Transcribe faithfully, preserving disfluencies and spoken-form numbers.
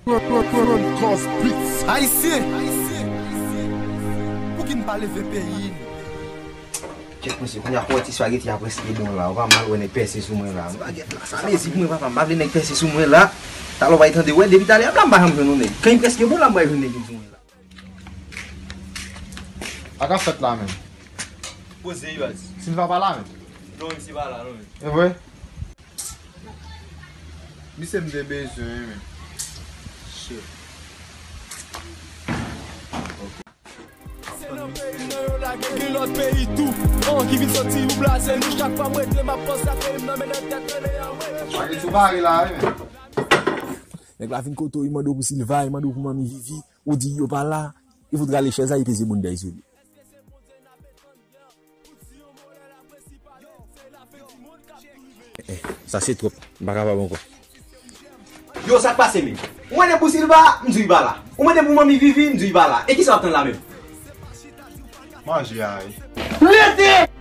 Ayisyen, pou ki n pa leve peyi n? Tchèk mesye, kounye a fò ti espageti a prèske bon la. Ou pa mal wè nèg pèse sou mwen la. M pa gen plas a mezi pou mwen, papa, m pa vle nèg pèse sou mwen la. Talè w bay tande, wè, depi talè a m la, m pa janm jwenn yon nèg. Kan li prèske bon la, m bay jwenn nèg vin sou mwen la. Sa k ap fèt la menm? Poze wi baz. Silva pa la menm? Non, misye pa la non, men. E vre? Misye m te bezwen wi, men. Shit. Se nan peyi m nan yo lage gen lòt peyi tou. An, ki vin soti ou blaze nou. Chak fwa m rete m ap panse a peyi m nan, men nan tèt rele anmwe. Bagay sou bare la wi, men. Nèg la vin kote w, li mande w pou Silva, li mande w pou Manmi Vivi, ou di yo pa la, li fout rale chèz la, li peze bounda l sou li. Eh, eh, sa se twòp. M pa kapab ankò. Yo, sa k pase menm? Ou mande pou Silva, m di w li pa la. Ou mande pou Manmi Vivi, m di w li pa la. E kisa w ap tann la menm? Manje a wi. Rete!